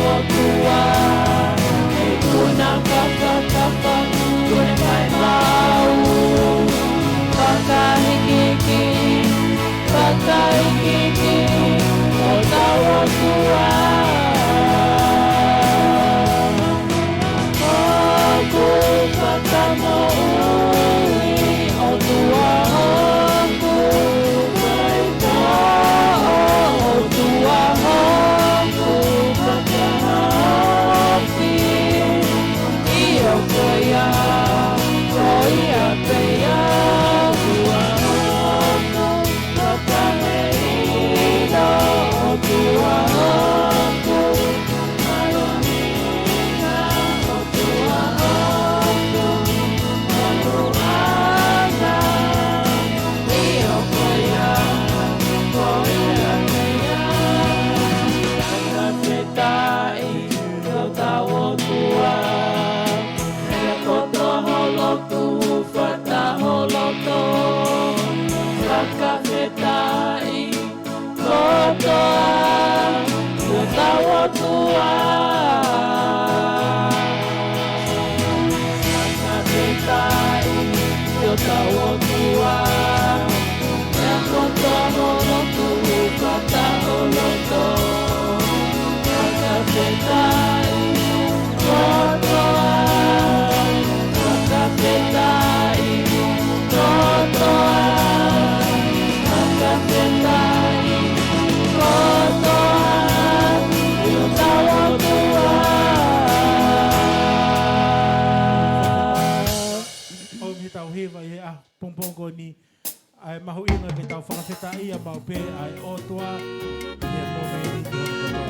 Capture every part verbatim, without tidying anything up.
ʻOtua, ʻi kuna kakakaka, kune kai mau, fakahikihiki, fakahikihiki, ʻo tau ʻOtua. ʻOku fakamoʻui, ʻOtua ʻoku faitoʻo, ʻOtua ʻoku fakahaofi. ʻIo ko ia, ko ia pē ia, ʻOtua ʻoku fakameʻilio, ʻOtua ʻoku Fakafetaʻi kotoa, ʻo tau ʻOtua. Fakafetaʻi, ʻo tau ʻOtua. Meʻa kotoa, holo tuʻu, fata holo tō. Fakafetaʻi kotoa, fakafetaʻi kotoa, fakafetaʻi kotoa, ʻi hotau ʻOtua. ʻOku tau hiva ʻi he ʻaho pongipongi ni, ʻa e mahuʻinga ke tau fakafetaʻia maʻu pē ʻa e ʻOtua ʻi he momeni kotoa.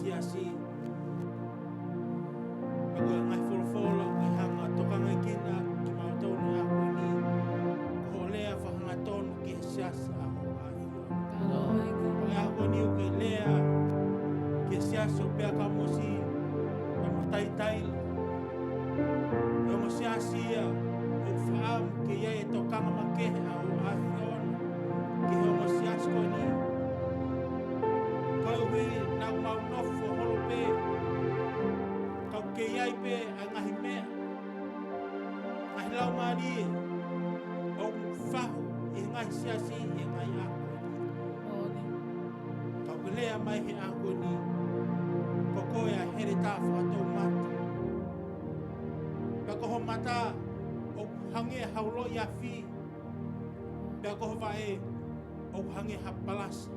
siasi. Pea ko e ngaahi folofola ʻoku ke hanga ʻo tokangaʻi kinautolu he ʻaho ko eni, ko hoʻo lea fakahangatonu ki he siasi ʻa hoʻo ʻAfiona. Ko e ʻaho ko eni ʻoku ke lea ki he siasi ʻo Peakamosi, pea mo Taitaila. Ko e ongo siasi ia ʻoku fakaʻamu ke ʻi ai e tokanga makehe ʻa hoʻo ʻAfiona ki he ongo siasi ko eni. Koeʻuhi naʻa mau nofo holo pē, ka ʻoku kei ʻi ai pē ʻa e ngaahi meʻa, ngaahi laumālie ʻoku fahu ʻi he ngaahi siasi ʻi he ngaahi ʻaho ko eni. Ka ʻoku ke lea mai he ʻaho ko eni, ko koe ʻa e heletā fakatoumata. Pea ko ho mata ʻoku hangē ha uloʻi afi, pea ko ho vaʻe ʻoku hangē ha palasi.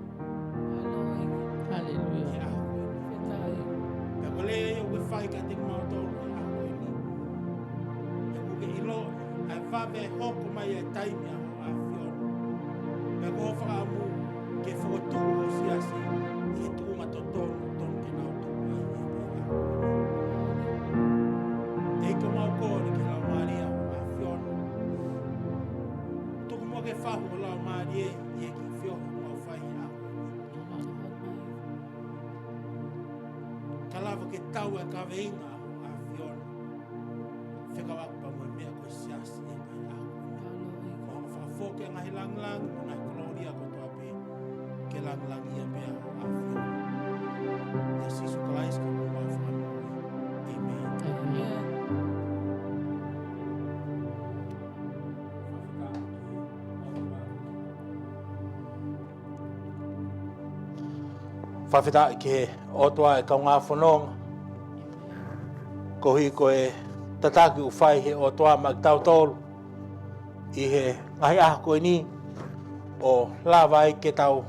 Haleluia. He ʻaho ko eni. Pea ko e lea ia ʻoku ke fai kiate kimautolu he ʻaho ko eni. He ʻoku ke ʻilo ʻa e vave ʻa e hoko mai ʻa e taimi ʻa hoʻo ʻAfiona. Pea ko hoʻo fakaʻamu ke fokotuʻu ho siasi ʻi he tuʻunga totonu, tonu ke nau tuʻu ai he ʻaho ko eni. ʻEiki, ʻoku mau kole ki he Laumālie ʻa hoʻo ʻAfiona. Tuku muʻa ke fahu ho Laumālie ʻi he kiʻi feohi ʻoku mau fai he ʻaho ko eni. Ka lava ke tau ʻa e kaveinga ʻa hoʻo ʻAfiona, fekauʻaki pea mo e meʻa ko e siasi he ngaahi ʻaho ko eni. Mo hanga ʻo fakafoki ʻa e ngaahi langilangi mo e ngaahi kolōlia kotoa pē ke langilangiʻia pē ʻa hoʻo ʻAfiona. ʻIa Sīsū Kalaisi ko homau Fakamoʻui. ʻĒmeni. ʻĒmeni. Fakafetaʻi ki he ʻOtua ʻe kaungā fononga, koeʻuhi ko e tataki ʻoku fai ʻe he ʻOtua maʻa kitautolu ʻi he ngaahi ʻaho ko eni, ʻo lava ai ke tau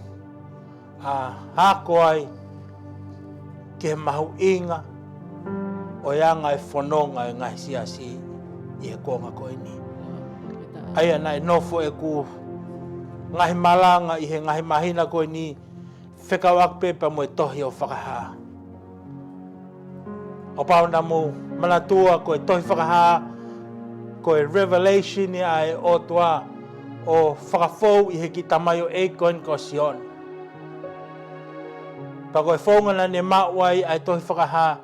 ʻa, ako ai ki he mahuʻinga ʻo e anga e fononga ʻo e ngaahi siasi ʻi he kuonga ko eni. ʻA ia naʻe nofo ʻeku ngaahi malanga ʻi he ngaahi māhina ko eni, fekauʻaki pē pea mo e tohi ʻo Fakahā. ʻO pau naʻa mou manatua ko e tohi Fakahā, ko e revelation ia ʻa e ʻOtua ʻo fakafou ʻi he kiʻi tamaioʻeiki ko eni ko Sione. Pea ko e founga naʻa ne maʻu ai ʻa e tohi Fakahā,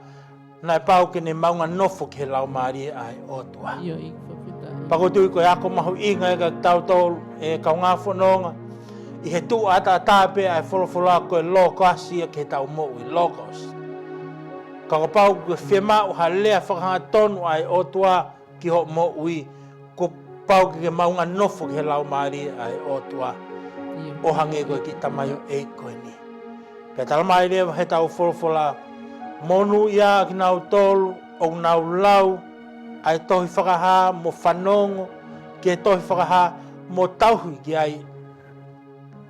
naʻe pau ke ne maʻu ha nofo ki he Laumālie ʻa e ʻOtua. ʻIo, ʻEiki, fakafetaʻi. Pea ʻoku ou tui ko e ako mahuʻinga ia kiate kitautolu ʻe kaungā fononga, ʻi he tuʻu ʻataʻatā pē ʻa e folofola ko e Logos ia ki heʻetau moʻui, Logos. Ka kuo pau ke fiemaʻu ha lea fakahangatonu ʻa e ʻOtua ki hoʻo moʻui, kuo pau ke ke maʻu ha nofo ki he Laumālie ʻa e ʻOtua. ʻIo. ʻO hangē ko e kiʻi tamaioʻeiki ko eni. Pea talamai leva heʻetau folofola, monūʻia ʻa kinautolu ʻoku nau lau ʻa e tohi Fakahā mo fanongo ki he tohi Fakahā mo tauhi ki ai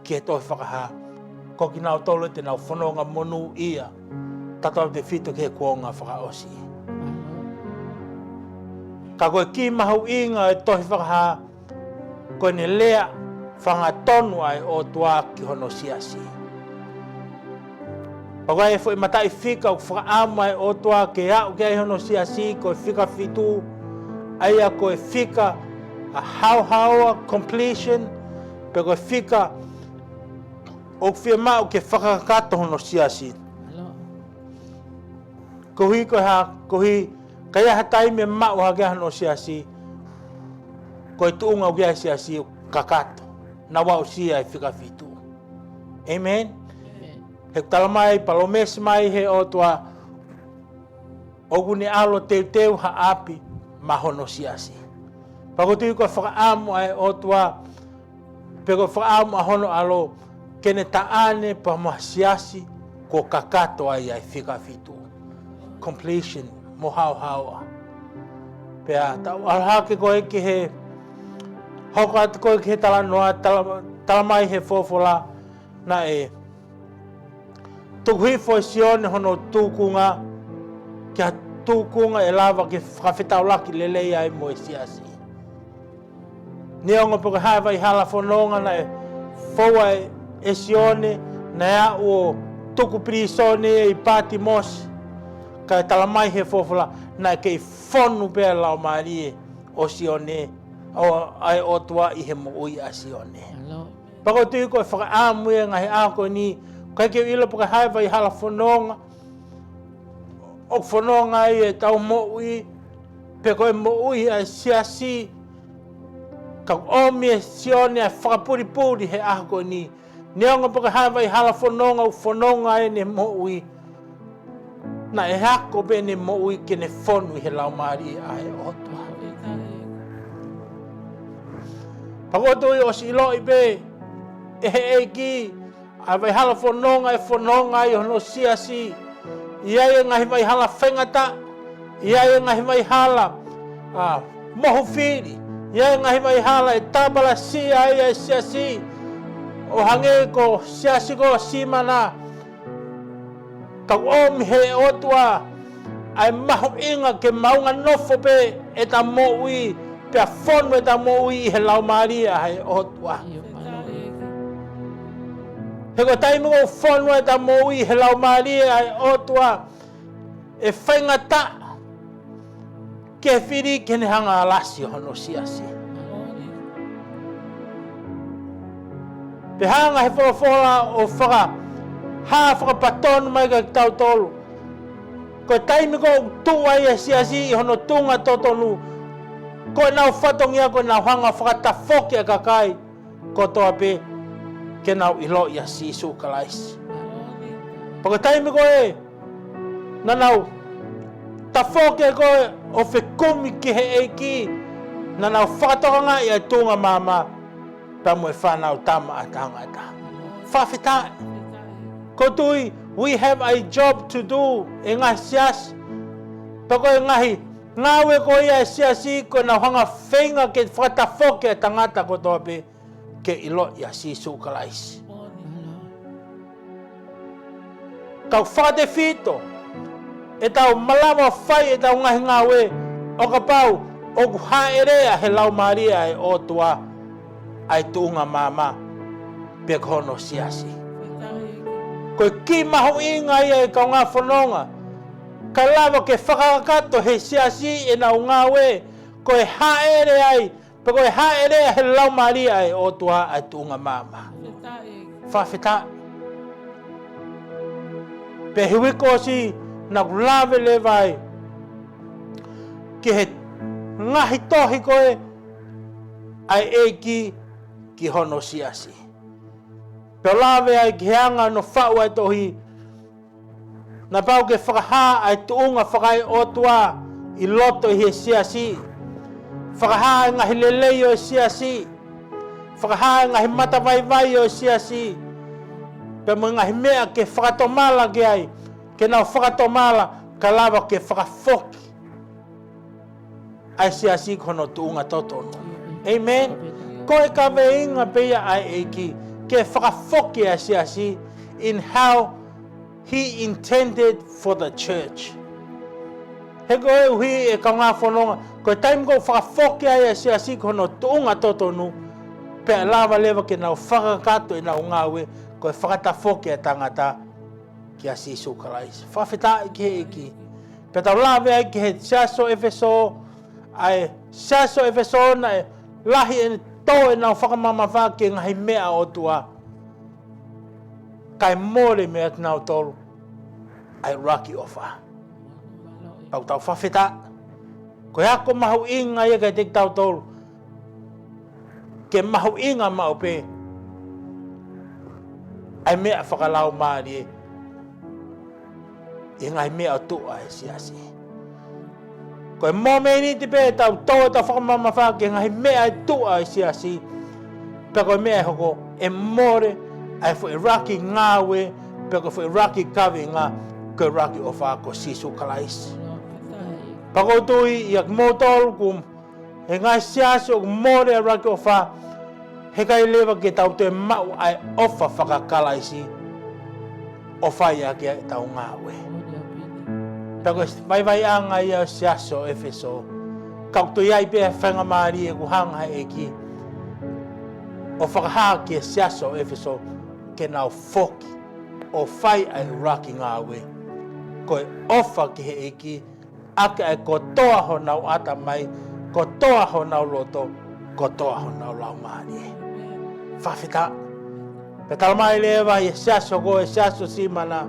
ki he tohi Fakahā. Ko kinautolu te nau fononga monūʻia tautautefito ki he kuonga fakaʻosi. Ka ko e kiʻi mahuʻinga ʻo e tohi Fakahā, ko ʻene lea fakahangatonu ʻa e ʻOtua ki hono siasi. Pea ko e foʻi mataʻifika ʻoku fakaʻamu ʻa e ʻOtua ke aʻu ki ai hono siasi ko e fika fitu, ʻa ia ko e fika ʻa e haohaoa, completion, pe ko e fika ʻoku fiemaʻu ke fakakakato hono siasi. Koeʻuhi ko e hā, koeʻuhi ka ʻi ai ha taimi ʻe maʻu hake ai hono siasi, ko e tuʻunga ʻoku ʻi ai e siasi ʻoku kakato, naʻa aʻusia e fika fitu. ʻĒmeni? ʻĒmeni. He ʻoku talamai, palōmesi mai ʻe he ʻOtua, ʻoku ne ʻalu ʻo teuteu ha ʻapi maʻa hono siasi. Pea ʻoku ou tui ko e fakaʻamu ʻa e ʻOtua, pe ko e fakaʻamu ʻa hono ʻAlo, ke ne taʻane pea mo ha siasi kuo kakato ai ʻa e fika fitu. Completion, mo haohaoa. Pea tau ʻalu hake ko ē ki he, hoko atu ko ē ki he talanoa, tala, talamai ʻe he folofola, naʻe tuku hifo ʻe Sione hono tūkunga, ki ha tūkunga ʻe lava ke fakafetaulaki lelei ai mo e siasi. Neongo pe ko e hā e vai hala fononga naʻe foua ʻe, ʻe Sione, naʻe aʻu ʻo tuku pilīsone ʻi Patimosi, kae talamai he folofola, naʻe kei fonu pē ʻa e Laumālie ʻo Sione, ʻo, ʻa e ʻOtua ʻi he moʻui ʻa Sione. Pea ʻoku ou tui ko e fakaʻamu ia he ngaahi ʻaho ko eni, ʻikai ke u ʻilo pe ko e hā e vai hala fononga ʻoku fononga ai ʻetau moʻui, pe ko e moʻui ʻa e siasi, ka ʻoku ʻomi ʻe Sione ʻa e fakapulipuli he ʻaho ko eni. Neongo pe ko e hā e vai hala fononga ʻoku fononga ai ʻene moʻui, naʻe ako pē ʻene moʻui ke ne fonu ʻi he Laumālie ʻa e ʻOtua. Pea ʻoku ou tui ʻosi ʻiloʻi pē ʻe he ʻEiki ʻa e vai hala fononga ʻe fononga ai hono siasi. ʻI ai e ngaahi vai hala faingataʻa, ʻi ai e ngaahi vai hala, ʻa, mohu fili, ʻi ai e ngaahi vai hala ʻe tāpalasia ai ʻa e siasi. ʻO hangē ko e siasi ko Simana, ka ʻoku ʻomi he ʻOtua ʻa e mahuʻinga ke maʻu nofo pē ʻeta moʻui, pea fonu ʻeta moʻui ʻi he Laumālie ʻa e ʻOtua. He ko e taimi ʻoku fonu ʻeta moʻui ʻi he Laumālie ʻa e ʻOtua, ʻe faingataʻa ke fili ke ne hanga ʻo lasi hono siasi. Pea hanga he folofola ʻo fakahā fakapatonu mai kia kitautolu, ko e taimi ʻoku tuʻu ai e siasi ʻi hono tuʻunga totonu, ko ʻenau fatongia ko ʻenau hanga ʻo fakatafoki ʻa e kakai kotoa pē ke nau ʻiloʻi ʻa Sīsū Kalaisi. Pea ko e taimi ko ē naʻa nau tafoki ai ko ē ʻo fekumi ki he ʻEiki, naʻa nau fakatokangaʻi ʻa e tuʻunga maama pea mo e Fanautama ʻa Tangata. Fakafetaʻi. ʻOku ou tui, we have a job to do, e ngaahi siasi. Pea ko e ngaahi ngāue ko ia e siasi, ko ʻenau hanga ʻo feinga ke fakatafoki ʻa e tangata kotoa pē ke ʻiloʻi ʻa Sīsū Kalaisi. Ka ʻoku fakatefito ʻetau malava ʻo fai ʻetau ngaahi ngāue ʻo kapau ʻoku hāʻele ʻa e Laumālie ʻa e ʻOtua ʻa e tuʻunga maama pe ko hono siasi. Ko e kiʻi mahuʻinga ia ʻe kaungā fononga, ka lava ke fakakakato he siasi ʻenau ngāue, ko e hāʻele ai, pe ko e hāʻele ʻa e Laumālie ʻa e ʻOtua ʻa e tuʻunga maama. Fakafetaʻi. Pea he uike kuo ʻosi naʻa ku lave leva ai ki he ngaahi tohi ko ē ʻa e ʻEiki ki hono siasi. Pea u lave ai ki he anga hono faʻu ʻa e tohi, naʻa pau ke fakahā ʻa e tuʻunga fakaeʻotua ʻi loto ʻi he siasi. Fakahā e ngaahi lelei ʻo e siasi. Fakahā e ngaahi matavaivai ʻo e siasi. Pea mo e ngaahi meʻa ke fakatomala ki ai, ke nau fakatomala ka lava ke fakafoki ʻa e siasi ki hono tuʻunga totonu. Amen. Ko e kaveinga pē ia ʻa e ʻEiki, ke fakafoki ʻa e siasi in how he intended for the church. He koeʻuhi ʻe kaungā fononga, ko e taimi ʻoku fakafoki ai ʻa e siasi ki hono tuʻunga totonu, pea lava leva ke nau fakakakato ʻenau ngāue, ko e fakatafoki ʻa e tangata kia Sīsū Kalaisi. Fakafetaʻi ki he ʻEiki. Pea tau lave ai ki he siasi ʻo ʻEfesō, ʻa e siasi ʻo ʻEfesō naʻe lahi ʻene tō ʻenau fakamamafa ki he ngaahi meʻa ʻo e ʻOtua, kae mole meiate kinautolu ʻa e ʻuluaki ʻofa. Pea ʻoku tau fakafetaʻi. Ko e ako mahuʻinga ia kiate kitautolu, ke mahuʻinga maʻu pē ʻa e meʻa fakalaumālie ʻi he ngaahi meʻa ʻo tuʻa ʻa e siasi. Ko e mōmeniti pē ʻe tau tō ʻetau fakamamafa ki he ngaahi meʻa ʻo tuʻa ʻa e siasi, pea ko e meʻa ʻe hoko, ʻe mole ʻa e foʻi ʻuluaki ngāue, pea ko e foʻi ʻuluaki kaveinga, ko e ʻuluaki ʻofa ko Sīsū Kalaisi. Pea ʻoku ou tui ia kimoutolu ʻoku he ngaahi siasi ʻoku mole ʻa e ʻuluaki ʻofa, heʻikai leva ke tau toe maʻu ʻa e ʻofa faka-Kalaisi ʻo fai ʻaki ʻetau ngāue. Pea ko e vaivaiʻanga ia ʻo e siasi ʻo ʻEfesō. Ka ʻoku toe ʻi ai pē ʻa e faingamālie ʻoku hanga he ʻEiki ʻo fakahā ki he siasi ʻo ʻEfesō ke nau foki ʻo fai ʻa e ʻuluaki ngāue. Ko e ʻofa ki he ʻEiki, ʻaki ʻa e kotoa honau ʻatamai, kotoa honau loto, kotoa honau laumālie. Fakafetaʻi. Pea talamai leva ʻe he siasi ko e siasi ʻo Simana,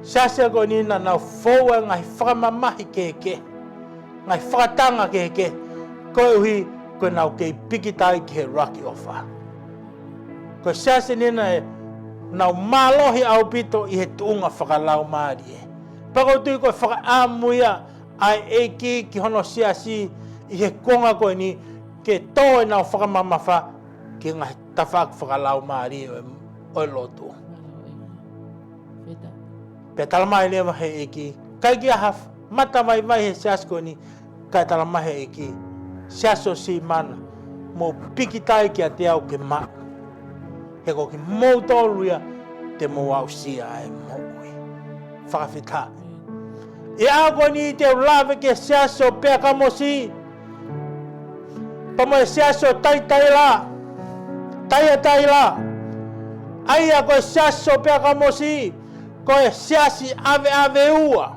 siasi ko eni naʻa nau fou ʻa e ngaahi fakamamahi kehekehe, ngaahi fakatanga kehekehe, koeʻuhi ko ʻenau kei pikitai ki he ʻuluaki ʻofa. Ko e siasi eni naʻa nau mālohi ʻaupito ʻi he tuʻunga fakalaumālie. Pea ʻoku ou tui ko e fakaʻamu ia ʻa e ʻEiki ki hono siasi ʻi he kuonga ko eni, ke tō ʻenau fakamamafa ki he ngaahi tafaʻaki fakalaumālie ʻo e, ʻo e lotu. Pea talamai leva ʻe he ʻEiki, ʻikai ke ʻi ai ha mata vaivai he siasi ko eni, kae talamai ʻe he ʻEiki, siasi ʻo Simana, mou pikitai kiate au ke maʻu. He ko kimoutolu ia te mou aʻusia ʻa e moʻui. Fakafetaʻi. ʻI he ʻaho ko eni te u lave ki he siasi ʻo Peakamosi, pea mo e siasi ʻo Taitaila, Taiataila. ʻA ia ko e siasi ʻo Peakamosi, ko e siasi ʻaveʻave ua.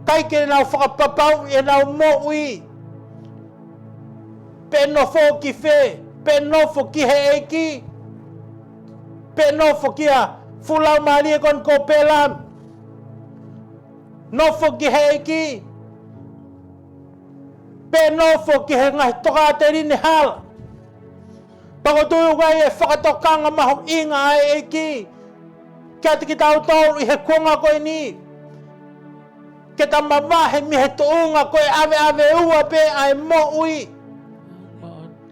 ʻIkai ke nau fakapapauʻi ʻenau moʻui. Pe nofo ki fē, pe nofo ki he ʻEiki, pe nofo ki he fuʻu laumālie ko eni ko Pelami. Nofo ki he ʻEiki, pe nofo ki he ngaahi tokāteline hala. Pea ʻoku ou tui ʻoku ʻi ai e fakatokanga mahuʻinga ʻa e ʻEiki kiate kitautolu ʻi he kuonga ko eni, ke ta mavahe mei he tuʻunga ko e ʻaveʻave ua pē ʻa e moʻui.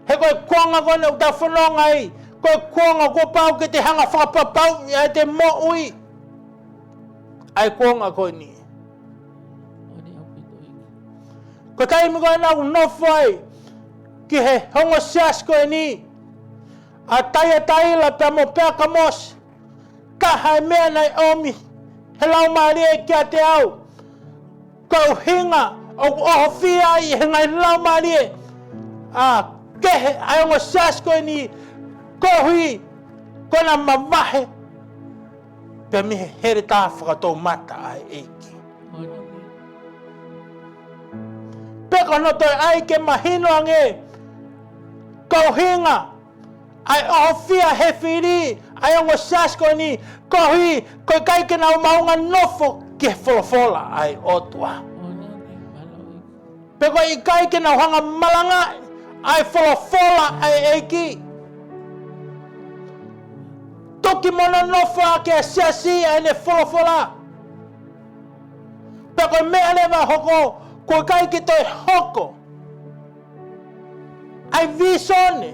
He ko e kuonga ko eni ʻoku ta fononga ai, ko e kuonga kuo pau ke te hanga fakapapauʻi ʻa ʻete moʻui. ʻA e kuonga ko eni. Ko e taimi ko ē naʻa ku nofo ai ki he ongo siasi ko eni, ʻa Taiataila pea mo Peakamosi, taha e meʻa naʻe ʻomi ʻe he Laumālie kiate au, ko e ʻuhinga ʻoku ʻohofia ai ʻe he ngaahi laumālie ʻa, kehe ʻa e ongo siasi ko eni, koeʻuhi ko ʻena mavahe pea mei he heletā fakatoumata ʻa e ʻEiki. Pea ko hono toe ʻai ke mahino ange, ko e ʻuhinga ʻa e ʻohofia ʻe he fili ʻa e ongo siasi ko eni, koeʻuhi ko e ʻikai ke nau maʻu ha nofo ki he folofola ʻa e ʻOtua. Pe ko e ʻikai ke nau hanga malangaʻi ʻa e folofola ʻa e ʻEiki. Tuki mo nonofo ʻaki ʻe he siasi ʻa ʻene folofola. Pea ko e meʻa leva ʻe hoko, ko e ʻikai ke toe hoko ʻa e visone,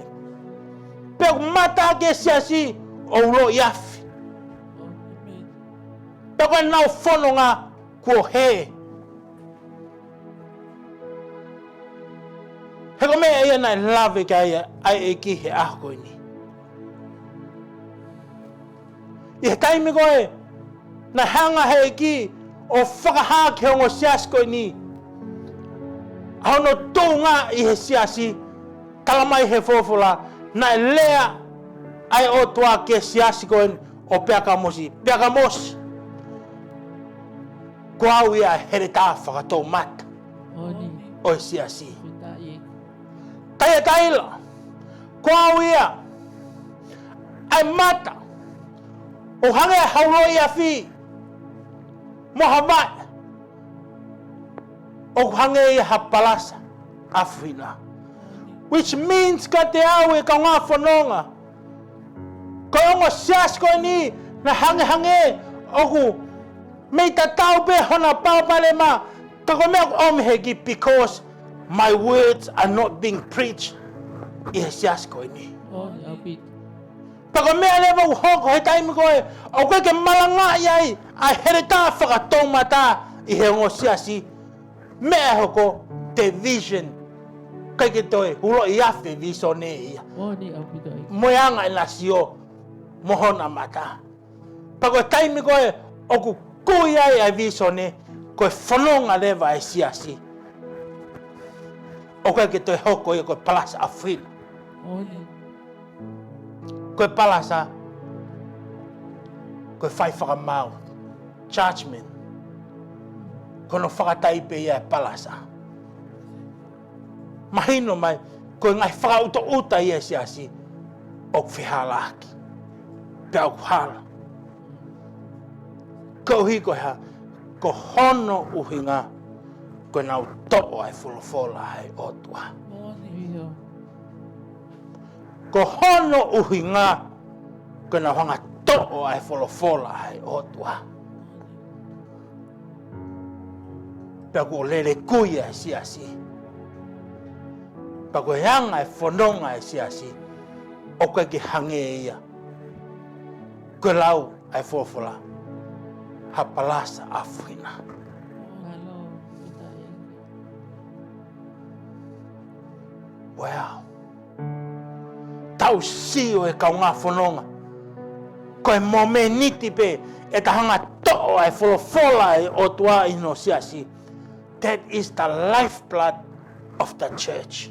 pea ʻoku mata ʻaki ʻe he siasi ʻo uloʻi afi. Pea ko ʻenau fononga kuo hē. He ko e meʻa ia naʻe lave ki ai ʻa e ʻEiki he ʻaho ko eni. ʻI he taimi ko ē naʻe hanga ʻe he ʻEiki ʻo fakahā ki he ongo siasi ko eni ʻa hono tuʻunga ʻi he siasi, talamai ʻe he folofola, naʻe lea ʻa e ʻOtua ki he siasi ko eni ʻo Peakamosi, Peakamosi, ko au ia ʻa e heletā fakatoumata ʻo e siasi. Taiataila, ko au ia ʻa e mata ʻoku hangē ha uloʻi afi, mo ha vaʻe ʻoku hangē ia ha palasa ʻafiʻina. Which means kiate au, ʻe kaungā fononga, ko e ongo siasi ko eni naʻe hangehangē ʻoku mei tatau pē hona palopalema, ka ko e meʻa ʻoku ʻomi ʻe he ʻEiki, because my words are not being preached ʻi he siasi ko eni. Pea ko e meʻa leva ʻoku hoko he taimi ko ē ʻoku ʻikai ke malangaʻi ai ʻa e heletā fakatoumata ʻi he ongo siasi, meʻa ʻe hoko, division. ʻIkai ke toe uloʻi afi e visone ia mo e anga ʻena sio mo hona mata. Pea ko e taimi ko ē ʻoku kui ai ʻa e visone, ko e fononga leva ʻa e siasi, ʻoku ʻikai ke toe hoko ia ko e palasa ʻafiʻina. Ko e palasa ko e fai fakamaau, judgment. Ko hono fakataipe ia e palasa. Mahino mai, ko e ngaahi fakaʻutaʻuta ia e siasi, ʻoku fehālaaki. Pea ʻoku hala. Koeʻuhi ko e hā, ko hono ʻuhinga, ko ʻenau toʻo ʻa e folofola ʻa e ʻOtua. ʻIo. Ko hono ʻuhinga, ko ʻenau hanga toʻo ʻa e folofola ʻa e ʻOtua. Pea kuo lele kui ʻa e siasi. Pea ko e anga e fononga ʻa e siasi, ʻoku ʻikai ke hangē ia ko e lau ʻa e folofola, ha palasa ʻafuhina. Well, tau sio e kaungā fononga, ko e momeniti pē ʻe ta hanga toʻo ʻa e folofola ʻa e ʻOtua ʻi hono siasi. That is the lifeblood of the church.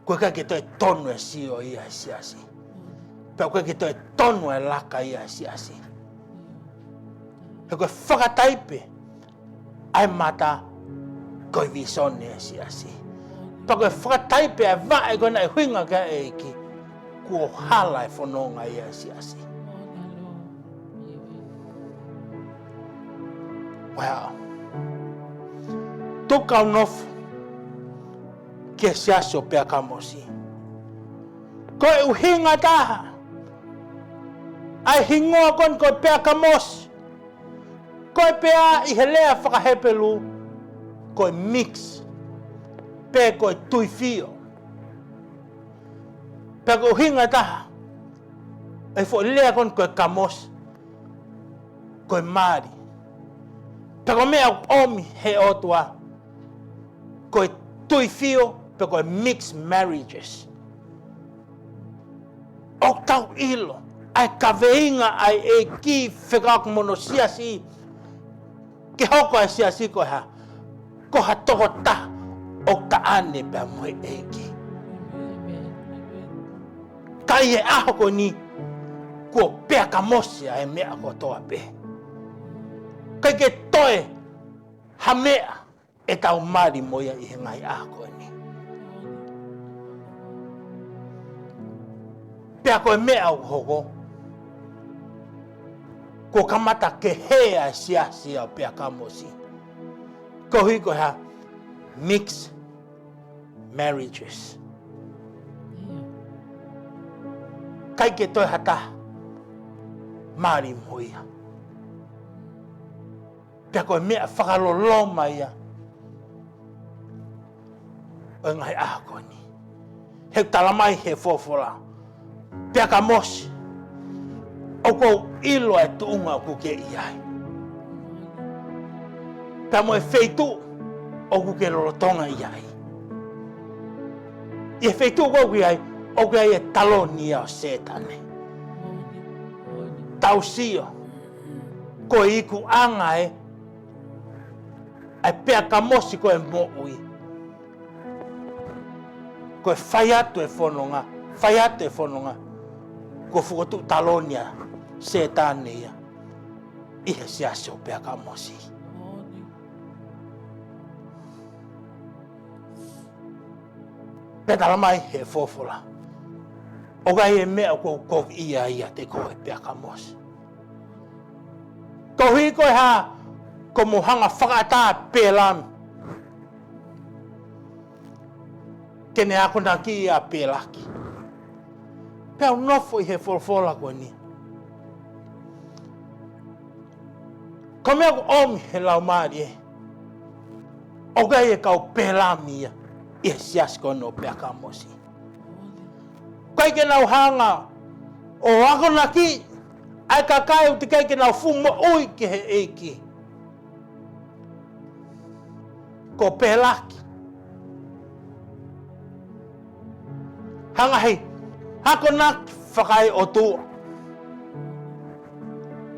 ʻOku ʻikai ke toe tonu e sio ia ʻa e siasi. Pea ʻoku ʻikai ke toe tonu e laka ia ʻa e siasi. He ko e fakataipe ʻa e mata, ko e visone ʻa e siasi. Pea ko e fakataipe ʻa e vaʻe ko ē naʻe ʻuhinga ki ai e ʻEiki, kuo hala e fononga ia ʻa e siasi. Well, tuku au nofo ki he siasi ʻo Peakamosi. Ko e ʻuhinga taha ʻa e hingoa ko eni ko e Peakamosi, ko e pea ʻi he lea faka-Hepelū, ko e mix, pe ko e tuifio. Pea ko e ʻuhinga taha ʻa e foʻi lea ko eni ko e kamosi, ko e mali. Pea ko e meʻa ʻoku ʻomi he ʻOtua, ko e tuifio, pe ko e mixed marriages. ʻOku tau ʻilo ʻa e kaveinga ʻa e ʻEiki fekauʻaki mo hono siasi, ke hoko ʻa e siasi ko e hā? Ko ha tokotaha ʻoku taʻane pea mo e ʻEiki. Ka ʻi he ʻaho ko eni, kuo Peakamosi ʻa e meʻa kotoa pē. ʻIkai ke toe ha meʻa ʻe tau mali mo ia ʻi he ngaahi ʻaho ko eni. Pea ko e meʻa ʻoku hoko, kuo kamata ke hē ʻa e siasi ʻo Peakamosi. Koeʻuhi ko e hā? Mixed marriages. ʻIkai ke toe ha taha mali mo ia. Pea ko e meʻa fakaloloma ia ʻo e ngaahi ʻaho ko eni. He ʻoku talamai he folofola, Peakamosi, ʻoku ou ʻilo ʻa e tuʻunga ʻoku ke ʻi ai. Pea mo e feituʻu ʻoku ke lolotonga ʻi ai. ʻI he feituʻu ʻoku ke ʻi ai, ʻoku ʻi ai e taloni ia ʻo Sētane. Tau sio, ko e ikuʻanga ē ʻa e Peakamosi ko e moʻui. Ko e fai atu e fononga, fai atu e fononga, kuo fokotuʻu taloni ʻa Sētane ia ʻi he siasi ʻo Peakamosi. Pea talamai he folofola, ʻoku ʻi ai e meʻa ʻoku ou koviʻia ʻiate koe Peakamosi. Koeʻuhi ko e hā? Ko hoʻomo hanga fakaʻatā Pelami ke ne akonaki ʻa Pelaki. Pea u nofo ʻi he folofola ko eni. Ko e meʻa ʻoku ʻomi he Laumālie, ʻoku ʻi ai e kau Pelami ia ʻi he siasi ko eni ʻo Peakamosi. ʻIkai ke nau hanga ʻo akonaki ʻa e kakai ʻoku teʻeki ai ke nau fuʻu moʻui ki he ʻEiki. Ko Pelaki, ha ngaahi akonaki fakaeʻotua,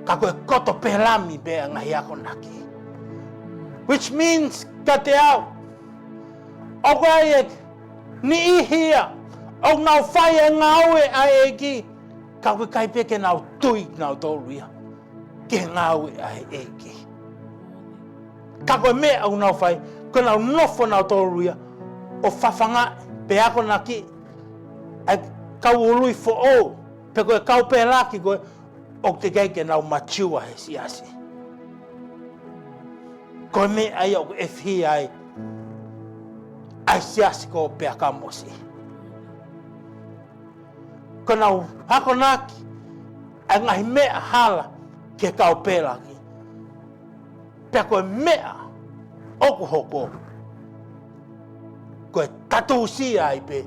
ka ko e koto Pelami pē ʻa e ngaahi akonaki. Which means, kiate au, ʻoku ʻi ai e niʻihi ia ʻoku nau fai e ngāue ʻa e ʻEiki, Ka ʻoku ʻikai pē ke nau tui nautolu ia ki he ngāue ʻa e ʻEiki. Ka ko e meʻa ʻoku nau fai, ko ʻenau nofo nautolu ia ʻo fafangaʻi pe akonakiʻi ʻa e kau ului foʻou, pe ko e kau pēlaki ko ē ʻoku teʻeki ai ke nau mature he siasi. Ko e meʻa ia ʻoku ʻefihia ai ʻa e siasi ko Peakamosi. Ko ʻenau akonaki ʻa e ngaahi meʻa hala ki he kau pēlaki. Pea ko e meʻa ʻoku hoko, ko e tatusia ai pē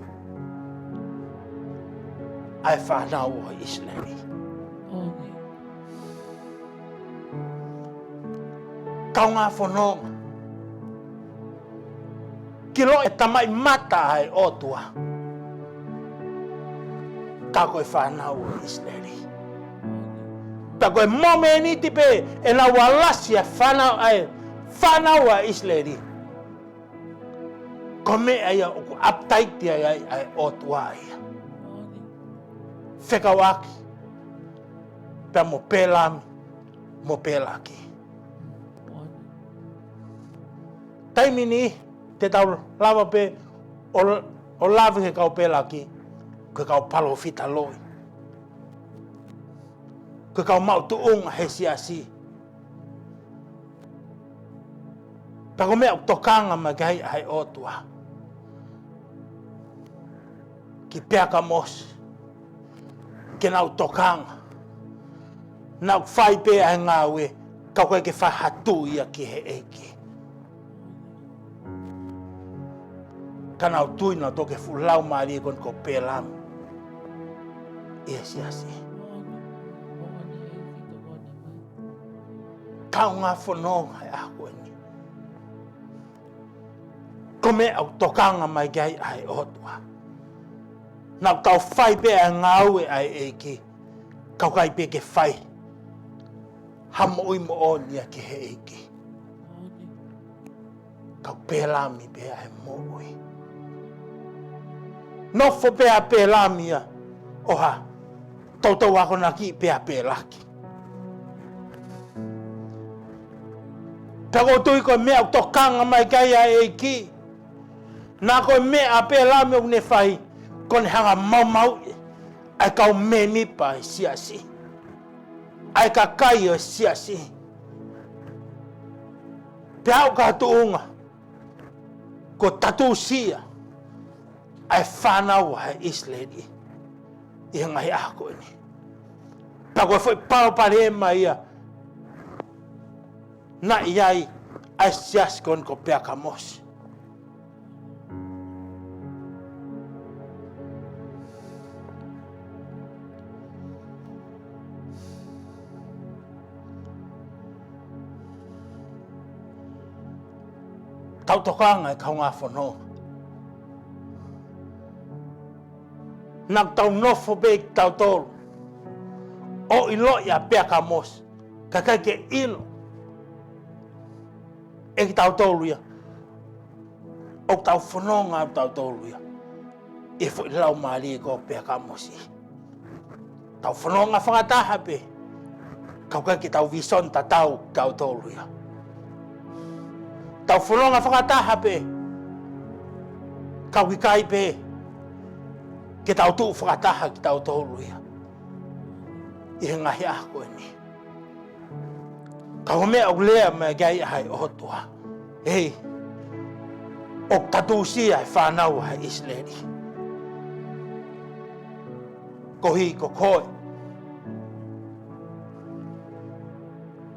ʻa e fānau ʻo ʻIsileli. Kaungā fononga, ki loto e tamaʻi mata ʻa e ʻOtua, ka ko e fānau ʻo ʻIsileli. Pea ko e momeniti pē ʻenau alasi ʻa e fānau, ʻa e fānau ʻa ʻIsileli, ko e meʻa ia ʻoku appetite ai ʻa e ʻOtua ia. Fekauʻaki pea mo Pelami mo Pelaki. Taimi ni te tau lava pē ʻo, ʻo lave ki he kau pēlaki ko e kau palōfita loi, ko e kau maʻu tuʻunga he siasi. Pea ko e meʻa ʻoku tokanga mai ki ai ʻa e ʻOtua ki Peakamosi, ke nau tokanga, nau fai pē ʻa e ngāue, ka ʻoku ʻikai ke fai ha tui ia ki he ʻEiki. Ka nau tui nautolu ki he fuʻu laumālie ko eni ko Pelami ʻi he siasi. Kaungā fononga he ʻaho ko eni, ko e meʻa ʻoku tokanga mai ki ai ʻa e ʻOtua. Nau tau fai pē ʻa e ngāue ʻa e ʻEiki, ka ʻoku ʻikai pē ke fai ha moʻui moʻoni ia ki he ʻEiki. Ka ko Pelami pē ʻa e moʻui. Nofo pē ʻa Pelami ia ʻo ha toutou akonaki pē ʻa Pelaki. Pea ʻoku ou tui ko e meʻa ʻoku tokanga mai ki ai ʻa e ʻEiki, naʻa ko e meʻa ʻa Pelami ʻoku ne fai, ko ʻene hanga ʻo maumauʻi ʻa e kau mēmipa ʻo e siasi, ʻa e kakai ʻo e siasi. Pea aʻu ki ha tuʻunga kuo tatusia ʻa e fānau ʻa ʻIsileli ʻi he ngaahi ʻaho ko eni. Pea ko e foʻi palopalema ia naʻe ʻi ai ʻa e siasi ko eni ko Peakamosi. Tau tokanga ʻe kaungā fononga. Naʻa tau nofo pē kitautolu ʻo ʻiloʻi ʻa Peakamosi, ka ʻikai ke ʻilo ʻe kitautolu ia ʻoku tau fononga ʻa kitautolu ia ʻi he foʻi laumālie ko Peakamosi. Tau fononga fakataha pē, ka ʻoku ʻikai ke tau vīsone tatau kitautolu ia. Tau fononga fakataha pē, ka ʻoku ʻikai pē ke tau tuʻu fakataha kitautolu ia ʻi he ngaahi ʻaho ko eni. Ka ko e meʻa ʻoku lea mai ki ai ʻa e ʻOtua, ʻEi, ʻoku tatusia ʻa e fānau ʻa ʻIsileli. Koeʻuhi ko koe,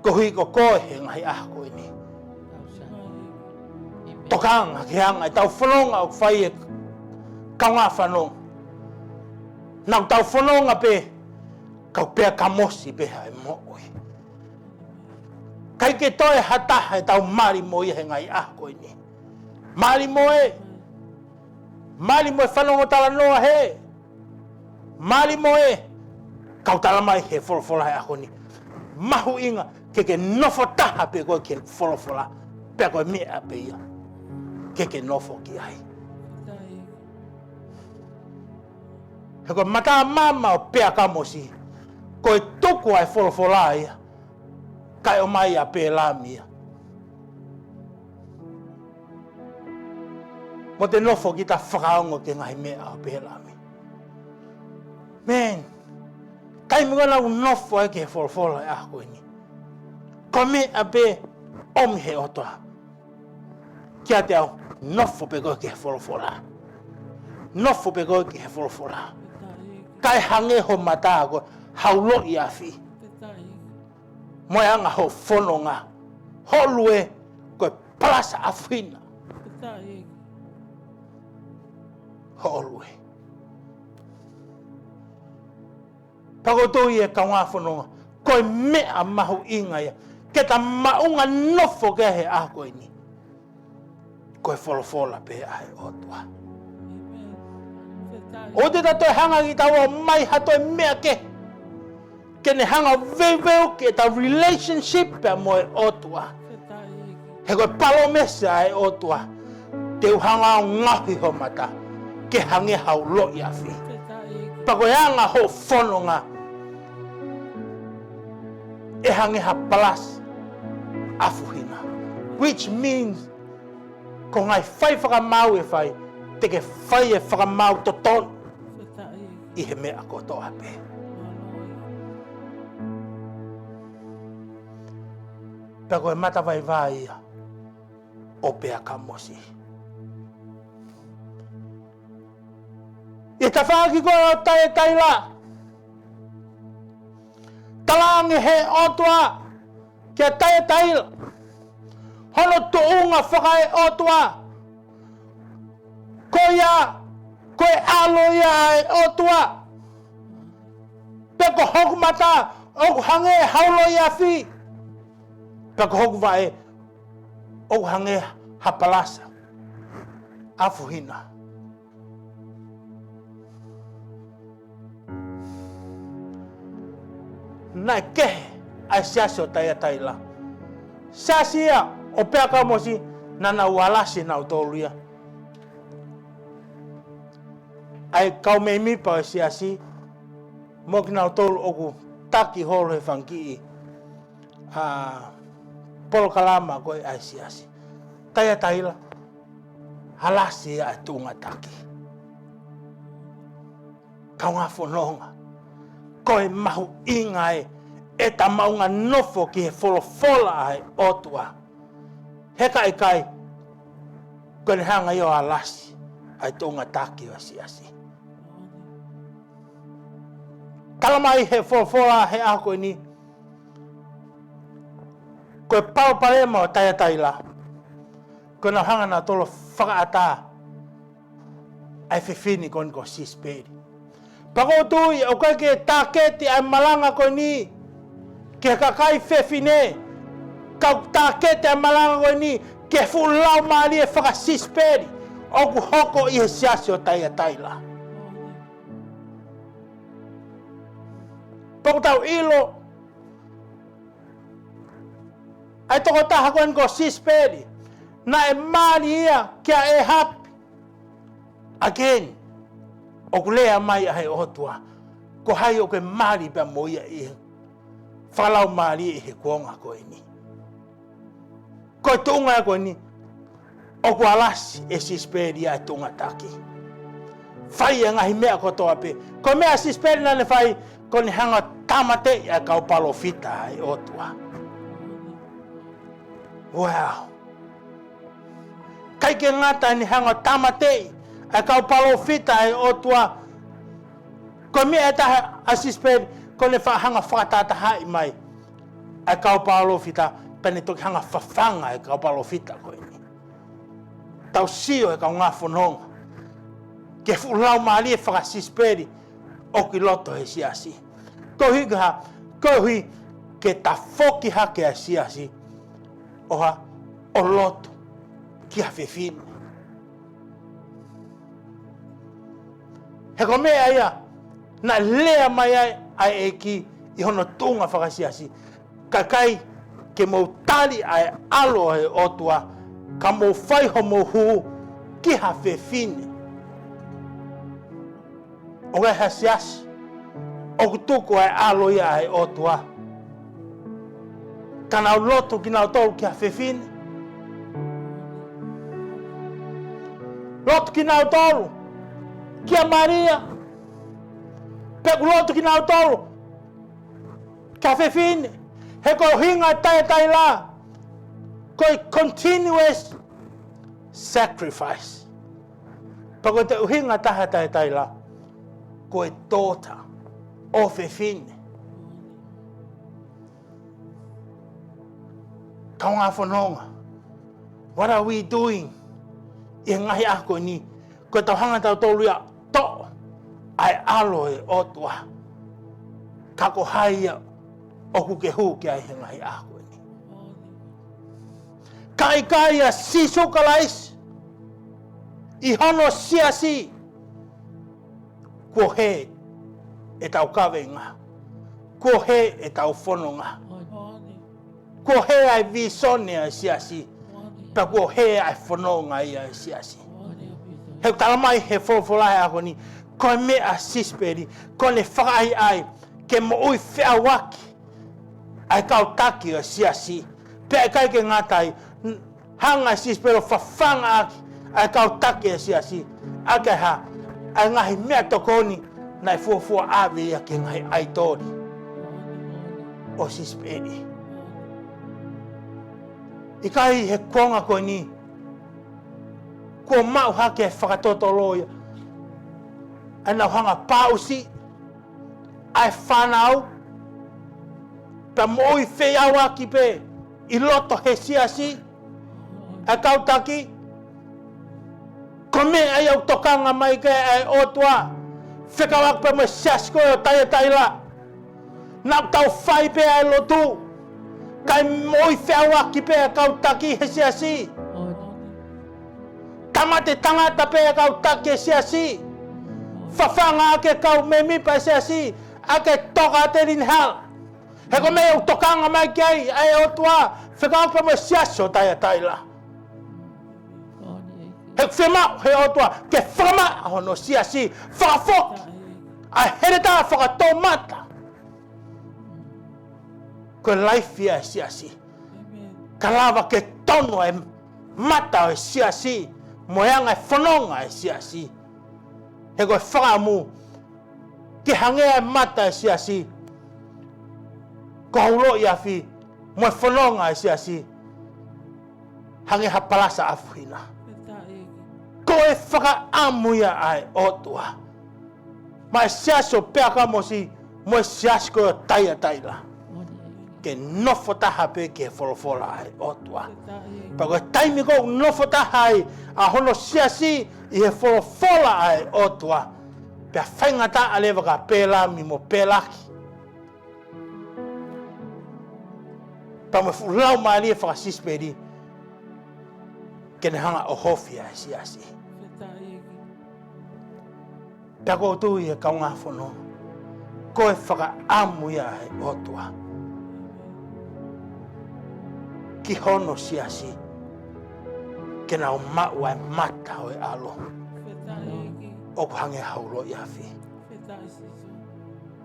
koeʻuhi ko koe he ngaahi ʻaho ko eni. Tokanga ki he anga ʻetau fononga ʻoku fai ʻe kaungā fononga. Naʻa tau fononga pē, ka ko Peakamosi pē ʻa e moʻui. ʻIkai ke toe ha taha ʻe tau mali mo ia he ngaahi ʻaho ko eni. Mali mo e, mali mo e fanongo talanoa he, mali mo e kau tala mai he folofola he ʻaho ni. Mahuʻinga ke ke nofo taha pē koe ki he folofola, pea ko e meʻa pē ia ke ke nofo ki ai. He ko e matamama ʻo Peakamosi, ko e tuku ʻa e folofola ia, kae ʻomai ʻa Pēlami ia. Mo te nofo kita fakaongo ki he ngaahi meʻa ʻo Pēlami. Man, taimi ko ē naʻa ku nofo ai ki he folofola ʻi he ʻaho ko eni, ko e meʻa pē ʻomi he ʻOtua kiate au, nofo pē koe ki he folofola. Nofo pē koe ki he folofola. Kae hangē ho mata ko e hau loʻi afi. Mo e anga hoʻo fononga, hoʻo lue ko e palasa ʻafu hina. Hoʻo lue. Pea ʻoku ou tui ʻe kaungā fononga, ko e meʻa mahuʻinga ia ke ta maʻunga nofo ki ai he ʻaho ko eni, ko e folofola pē ʻa e ʻOtua. ʻOua te ta toe hanga ʻe kitaua ʻo ʻomai ha toe meʻa kehe ke ne hanga ʻo veuveuki ʻeta relationship pea mo e ʻOtua. He ko e palōmesi ʻa e ʻOtua, te u hanga ʻo ngaohi ho mata ke hangē ha hau loʻi afi. Pea ko e anga hoʻo fononga, ʻe hangē ha palasa ʻafu hina. Which means, ko e ngaahi fai fakamaau ʻe fai, te ke fai e fakamaau totonu ʻi he meʻa kotoa pē. Pea ko e matavaivai ia ʻo Peakamosi. ʻI he tafaʻaki ko ē ʻo Taiataila, talaange he ʻOtua kia Taiataila hono tuʻunga fakaeʻotua. Ko ia, ko e ʻAlo ia ʻa e ʻOtua. Pea ko hoku mata ʻoku hangē ha hau loʻi afi. Pea ko hoku vaʻe ʻoku hangē ha palasa ʻafu hina. Naʻe kehe ʻa e siasi ʻo Taiataila. Siasi ia ʻo Peakamosi, naʻa nau alasi nautolu ia. ʻA e kau mēmipa ʻo e siasi, mo kinautolu ʻoku taki holo he fanga kiʻi, ʻa, polokalama ko ē ʻa e siasi. Taiataila, alasi ia ʻa e tuʻunga taki. Kaungā fononga, ko e mahuʻinga ē ʻeta maʻunga nofo ki he folofola ʻa e ʻOtua. He ka ʻikai, ko ʻene hanga ia ʻo alasi ʻa e tuʻunga taki ʻo e siasi. Tala mai he folofola he ʻaho ko eni, ko e palopalema ʻo Taiataila, ko ʻenau hanga nautolu ʻo fakaʻatā ʻa e fefine ko eni ko Sisipeli. Pea ʻoku ou tui ʻoku ʻikai ke tāketi ʻa e malanga ko eni ki he kakai fefine, ka ʻoku tāketi ʻa e malanga ko eni ki he fuʻu laumālie faka-Sisipeli ʻoku hoko ʻi he siasi ʻo Taiataila. Pea ʻoku tau ʻilo ʻa e tokotaha ko eni ko Sisipeli, naʻe mali ia kia ʻĒhapi. Again, ʻoku lea mai ʻa e ʻOtua, ko hai ʻoku ke mali pea mo ia ʻi he fakalaumālie ʻi he kuonga ko eni. Ko e tuʻunga ko eni, ʻoku alasi ʻe Sisipeli ʻa e tuʻunga taki. Fai e ngaahi meʻa kotoa pē. Ko e meʻa ʻa Sisipeli naʻa ne fai, ko ʻene hanga ʻo tāmateʻi ʻa e kau palōfita ʻa e ʻOtua. Wow. ʻIkai ke ngata ʻene hanga ʻo tāmateʻi ʻa e kau palōfita ʻa e ʻOtua, ko e meʻa ʻe taha ʻa Sisipeli, ko ʻene faʻa hanga ʻo fakatahatahaʻi mai ʻa e kau palōfita, pea ne toki hanga ʻo fafanga ʻa e kau palōfita ko eni. Tau sio ʻe kaungā fononga ki he fuʻu laumālie faka-Sisipeli ʻoku ʻi loto he siasi. Koeʻuhi ko e hā? Koeʻuhi ke tafoki hake ʻa e siasi ʻo hā? ʻO lotu ki ha fefine. He ko e meʻa ia naʻe lea mai ai ʻa e ʻEiki ʻi hono tuʻunga fakasiasi. Kae ʻikai ke mou tali ʻa e ʻAlo ʻo e ʻOtua, ka mou fai homou hū ki ha fefine. ʻOku ʻi ai ha siasi ʻoku tuku ʻa e ʻAlo ia ʻa e ʻOtua, ka nau lotu kinautolu ki ha fefine? Lotu kinautolu kia Malia, pe ʻoku lotu kinautolu ki ha fefine? He ko e ʻuhinga taiataila, ko e continuous sacrifice. Pea ko e ʻuhinga taha taiataila, ko e daughter, ʻofefine. Kaungā fononga, what are we doing ʻi he ngaahi ʻaho ko eni? Ko ʻetau hanga tautolu ia ʻo toʻo ʻa e ʻAlo ʻo e ʻOtua, ka ko hai ia ʻoku ke hū ki ai he ngaahi ʻaho ko eni? Ka ʻikai ʻa Sīsū Kalaisi ʻi hono siasi, kuo hē ʻetau kaveinga, kuo hē ʻetau fononga, kuo hē ʻa e vīsone ʻa e siasi, pea kuo hē ʻa e fononga ia ʻa e siasi. He ʻoku tala mai he folofola he ʻaho ni, ko e meʻa ʻa Sisipeli, ko ʻene fakaʻaiʻai ke moʻui feʻauaki ʻa e kau taki ʻo e siasi. Pea ʻikai ke ngata ai, n-, hanga ʻe Sisipeli ʻo fafangaʻaki ʻa e kau taki ʻo e siasi ʻaki ʻa e hā? ʻA e ngaahi meʻatokoni naʻe fuofua ʻave ia ki he ngaahi ʻaitoli ʻo Sisipeli. ʻIkai he kuonga ko eni kuo maʻu hake e fakatotolo ia, ʻa ʻenau hanga ʻo paʻusi ʻa e fānau, pea moʻui feʻauaki pē ʻi loto he siasi ʻa e kau taki? Ko e meʻa ia ʻoku tokanga mai ki ai ʻa e ʻOtua, fekauʻaki pē mo e siasi ko ē ʻo Taiataila. Naʻa tau fai pē ʻa e lotu, kae moʻui feʻauaki pē ʻa e kau taki he siasi. Tāmate tangata pē ʻa e kau taki he siasi. Fafangaʻaki e kau mēmipa he siasi ʻaki e toka ʻa e tēlini hala. He ko e meʻa ʻoku tokanga mai ki ai ʻa e ʻOtua, fekauʻaki pē mo e siasi ʻo Taiataila. He ʻoku fiemaʻu he ʻOtua ke fakamaʻa hono siasi, fakafoki ʻa e heletā fakatoumata. Ko e laifi ʻa e siasi, ka lava ke tonu ʻa e mata ʻo e siasi mo e anga e fononga ʻa e siasi. He ko e fakaʻamu ke hangē ʻa e mata ʻo e siasi ko ha uloʻi afi, mo e fononga ʻa e siasi hangē ha palasa ʻafuhina. Ko e fakaʻamu ia ʻa e ʻOtua maʻa e siasi ʻo Peakamosi mo e siasi ko ē ʻo Taiataila, ke nofo taha pē ki he folofola ʻa e ʻOtua. Pea ko e taimi ʻoku nofo taha ai ʻa hono siasi ʻi he folofola ʻa e ʻOtua, pea faingataʻa leva kia Pelami mo Pelaki, pea mo e fuʻu laumālie fakasisipeli ke ne hanga ʻo ʻohofi ʻa e siasi. Pea ʻoku ou tui, ʻe kaungā fononga, ko e fakaʻamu ia ʻa e ʻOtua ki hono siasi ke nau maʻu ʻa e mata ʻo e ʻAlo ʻoku hangē ha uloʻi afi,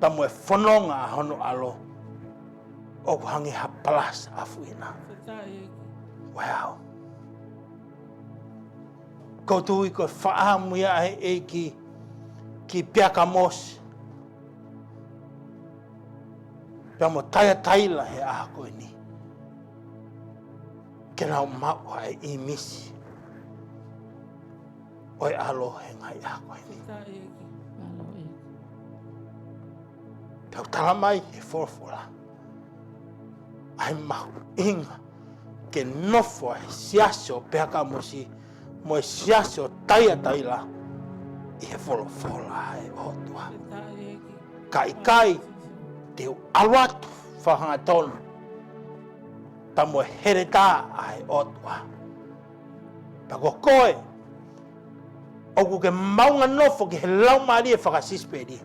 pea mo e fononga ʻa hono ʻAlo ʻoku hangē ha palasa ʻafuhina. Wow. ʻOku ou tui ko e fakaʻamu ia ʻa e ʻEiki ki Peakamosi pea mo Taiataila he ʻaho ko eni, ke nau maʻu ʻa e ʻīmisi ʻo e ʻAlo he ngaahi ʻaho ko eni. Tau tala mai he folofola ʻa e mahuʻinga ke nofo ʻa e siasi ʻo Peakamosi mo e siasi ʻo Taiataila ʻi he folofola ʻa e ʻOtua. Ka ʻikai, te u ʻalu atu fakahangatonu pea mo e heletā ʻa e ʻOtua. Pea ko koe ʻoku ke maʻunga nofo ki he laumālie fakasisipeli,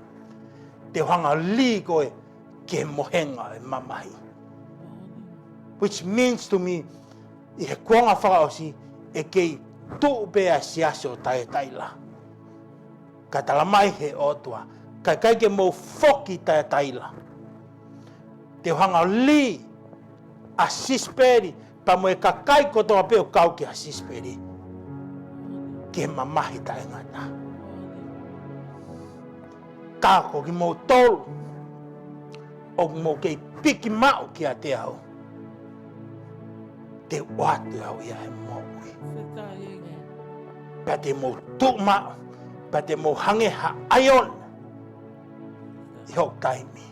te u hanga ʻo lī koe ki he mohenga ʻo e mamahi. Which means to me, ʻi he kuonga fakaʻosi, ʻe kei tuʻu pē ʻa e siasi ʻo Taiataila. Ka talamai he ʻOtua, ka ʻikai ke mou foki taʻetaila, te u hanga ʻo lī ʻa Sisipeli, pea mo e kakai kotoa pē ʻoku kau kia Sisipeli, ki he mamahi taʻengata. Ka ko kimoutolu ʻoku mou kei piki maʻu kiate au, te u ʻoatu au ia he moʻui. Pea te mou tuʻu maʻu, pea te mou hangē ha ʻaiona ʻi hoku taimi.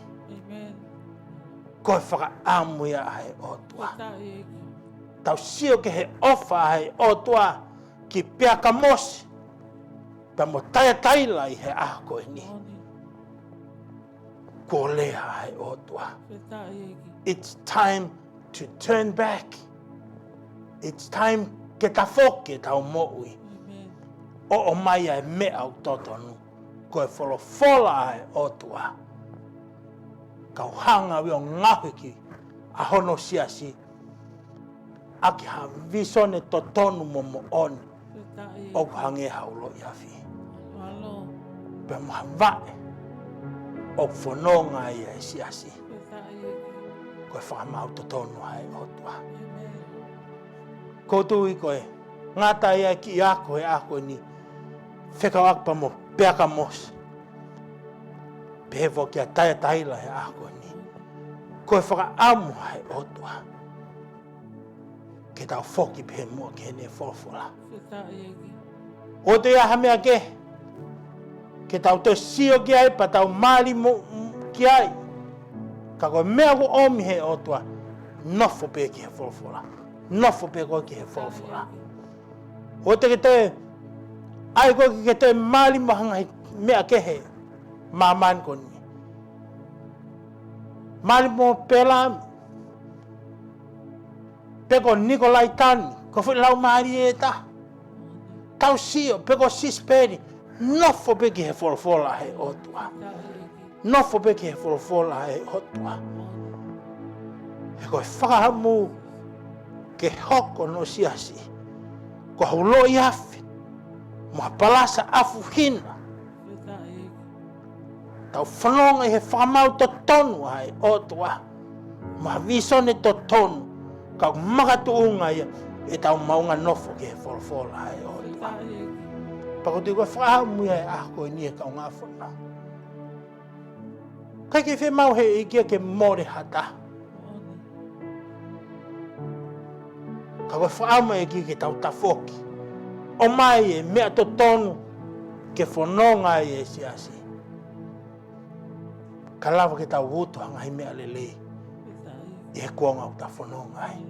Ko e fakaʻamu ia ʻa e ʻOtua. Tau sio ki he ʻofa ʻa e ʻOtua ki Peakamosi, pea mo taʻetaila ʻi he ʻaho ko eni. Kuo lea ʻa e ʻOtua. It's time to turn back. It's time ke tafoki ʻetau moʻui. ʻO ʻomai ʻa e meʻa ʻoku totonu. Ko e folofola ʻa e ʻOtua. Kau hanga ʻo ngaohi ki ʻa hono siasi ʻaki ha visone totonu mo moʻoni. ʻOku hangē ha uloʻi afi. Pea mo ha vaʻe ʻoku fononga ai ʻa e siasi. Ko e fakamaau totonu ʻa e ʻOtua. Ko u tui ko e ngata ia ki he ako he ʻaho ni. Fekauʻaki pea mo Peakamosi. Pehē foki kia taʻetaila he ʻaho ni. Ko e fakaʻamu ʻa e ʻOtua ke tau foki pē muʻa ki heʻene folofola. ʻOua te ʻi ai ha meʻa kehe ke tau toe sio ki ai pea tau mali mo ki ai. Ka ko e meʻa ʻoku ʻomi he ʻOtua, nofo pē ki he folofola. Nofo pē koe ki he folofola. ʻOua te ke toe ʻai koe ke toe mali mo ha ngaahi meʻa kehe māmani ko eni. Mali mo Pelami, pe ko Nikolaitani, ko e foʻi laumālie ʻe taha. Tau sio, pe ko Sisipeli, nofo pē ki he folofola he ʻOtua. Nofo pē ki he folofola he ʻOtua. He ko e fakaʻamu ke hoko hono siasi ko ha uloʻi afi mo ha palasa ʻafuhina. Tau fononga ʻi he fakamaau totonu ʻa e ʻOtua mo ha visone totonu, ka ʻoku makatuʻunga ia ʻetau maʻu nofo ki he folofola ʻa e ʻOtua. Pea ko u tui ko e fakaʻamu ia ʻa e ʻaho ko eni ʻe kaungā fononga. ʻIkai ke fiemaʻu he ʻEiki ia ke mole ha taha. Ka ko e fakaʻamu ʻEiki ke tau tafoki, ʻomai e meʻa totonu ke fononga ai e siasi. Ka lava ke tau utu ha ngaahi meʻa lelei ʻi he kuonga ʻoku tau fononga ai.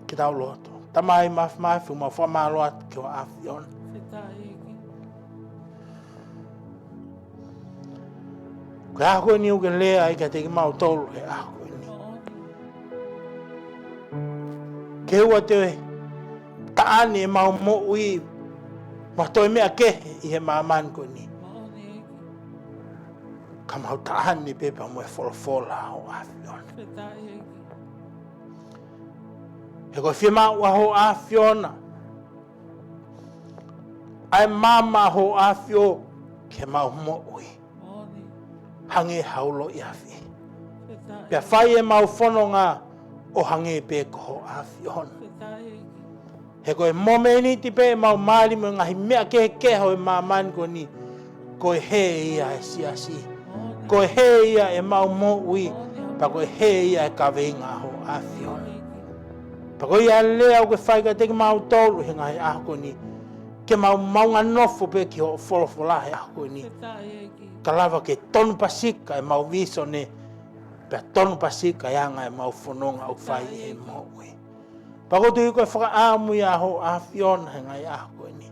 Ke tau lotu. Tamai mafimafi, mau fakamālō atu ki hoʻo ʻAfiona. Ko e ʻaho ko eni ʻoku ke lea ai kiate kimautolu he ʻaho ko eni. Ke ʻoua te taʻane ʻemau moʻui mo ha toe meʻa kehe ʻi he māmani ko eni. Ka mau taʻane pē pea mo e folofola ʻa hoʻo ʻAfiona. He ko e fiemaʻu ʻa hoʻo ʻAfiona, ʻa e maama ʻa hoʻo ʻAfio ki heʻemau moʻui, hangē ha uloʻi afi. Pea fai ʻemau fononga ʻo hangē pē ko hoʻo ʻAfiona. He ko e momeniti pē ʻemau mali mo e ngaahi meʻa kehekehe ʻo e māmani ko eni, ko e hē ia e siasi. Ko e hē ia ʻemau moʻui, pea ko e hē ia e kaveinga ʻa hoʻo ʻAfiona. Pea ko ia lea ʻoku ke fai kiate kimautolu he ngaahi ʻaho ko eni, ke mau maʻu nofo pē ki hoʻo folofola he ʻaho ko eni. Ka lava ke tonu pasika ʻemau visone, pea tonu pasika e anga ʻemau fononga ʻoku fai ʻi he moʻui. Pea ko u tui ko e fakaʻamu ia ʻa hoʻo ʻAfiona he ngaahi ʻaho ko eni.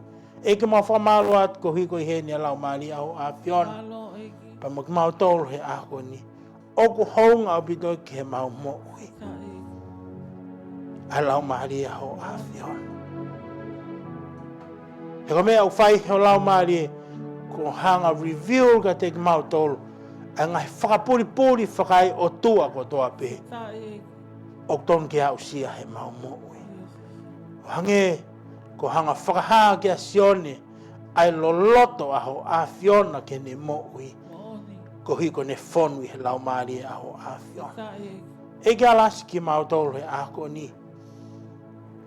ʻEiki, mau fakamālō atu koeʻuhi ko e ʻi heni ʻa e Laumālie ʻa hoʻo ʻAfiona pea mo kimautolu he ʻaho ko eni. ʻOku hounga ʻaupito ki heʻemau moʻui ʻa e Laumālie ʻa hoʻo ʻAfiona. He ko e meʻa ʻoku fai ʻe ho Laumālie, ko hono hanga ʻo reveal kiate kimautolu ʻa e ngaahi fakapulipuli fakaʻotua kotoa pē ʻoku tonu ke aʻusia heʻemau moʻui. ʻO hangē ko hono hanga ʻo fakahā kia Sione ʻa e loloto ʻa hoʻo ʻAfiona ki heʻene moʻui. Moʻoni. Koeʻuhi ko ʻene fonu ʻi he Laumālie ʻa hoʻo ʻAfiona. Fakafetaʻi ʻEiki. ʻEiki, alasi kimautolu he ʻaho ko eni.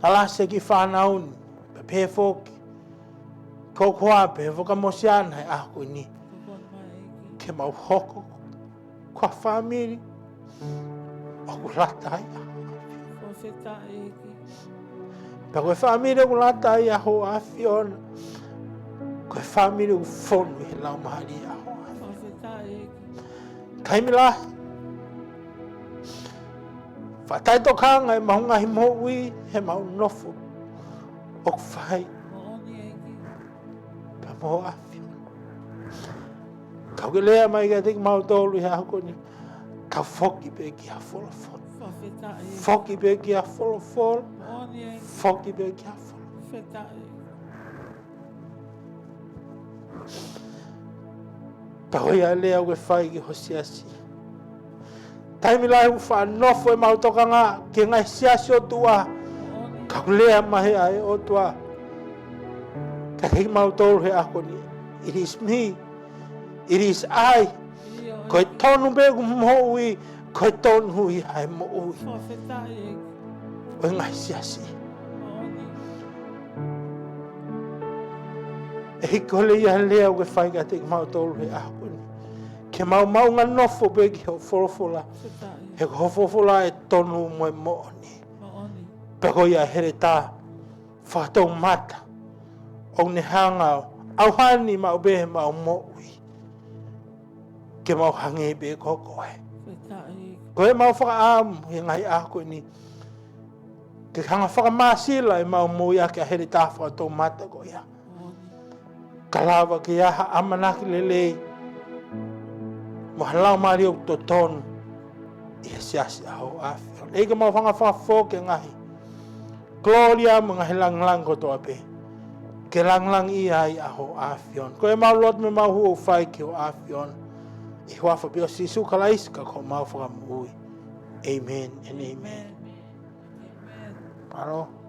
Alasi e kiʻi fānau ni, pea pehē foki ko e kau ʻa e Fakamosi ʻana he ʻaho ko eni. Ke mau hoko ko ha fāmili ʻoku lata ai ʻa hoʻo ʻAfiona. Fakafetaʻi ʻEiki. Pea ko e fāmili ʻoku lata ai ʻa hoʻo ʻAfiona, ko e fāmili ʻoku fonu ʻi he Laumālie ʻa hoʻo ʻAfiona. Fakafetaʻi ʻEiki. Taimi lahi, fakataʻetokanga ʻemau ngaahi moʻui heʻemau nofo ʻoku fai. Moʻoni ʻEiki. Pea mo e ʻAfiona. Ka ʻoku ke lea mai kiate kimautolu he ʻaho ko eni. Tau foki pē ki ha folofola. Fakafetaʻi ʻEiki. Foki pē ki ha folofola. Moʻoni ʻEiki. Foki pē ki ha folofola. Fakafetaʻi ʻEiki. Pea ko ia e lea ʻoku ke fai ki ho siasi. Taimi lahi ʻoku faʻa nofo ʻemau tokanga ki he ngaahi siasi ʻo tuʻa. Ka ʻoku lea mai ʻa e ʻOtua kiate kimautolu he ʻaho ko eni. It is me. It is I. Ko e tonu pē ʻeku moʻui, ko e tonu ia e moʻui. Fakafetaʻi ʻEiki. ʻO e ngaahi siasi. Moʻoni. ʻEiki, ko e lea ia e lea ʻoku ke fai kiate kimautolu he ʻaho ko eni. Ke mau maʻu ngaahi nofo pē ki hoʻo folofola. Fakafetaʻi. He ko hoʻo folofola ʻe tonu mo e moʻoni. Moʻoni. Pea ko ia e heletā fakatoumata ʻoku ne hanga ʻo ʻauhani maʻu pē heʻemau moʻui ke mau hangē pē ko koe. Fakafetaʻi. Ko ʻemau fakaʻamu he ngaahi ʻaho ko eni ke hanga fakamāsila ʻemau moʻui ʻaki ʻa e heletā fakatoumata ko ia. Ka lava ke ʻi ai ha ʻamanaki lelei mo ha laumālie ʻoku totonu ʻi he siasi ʻa hoʻo ʻAfiona. ʻEiki, mau hanga fakafoki e ngaahi kolōlia mo e ngaahi lāngilangi kotoa pē ke lāngilangiʻia ai ʻa hoʻo ʻAfiona. Ko ʻemau lotu mo ʻemau hū ʻoku fai ki hoʻo ʻAfiona, ʻi he huafa pē ʻo Sīsū Kalaisi ko homau Fakamoʻui. ʻĒmeni and ʻēmeni. ʻĒmeni. ʻĒmeni. Mālō.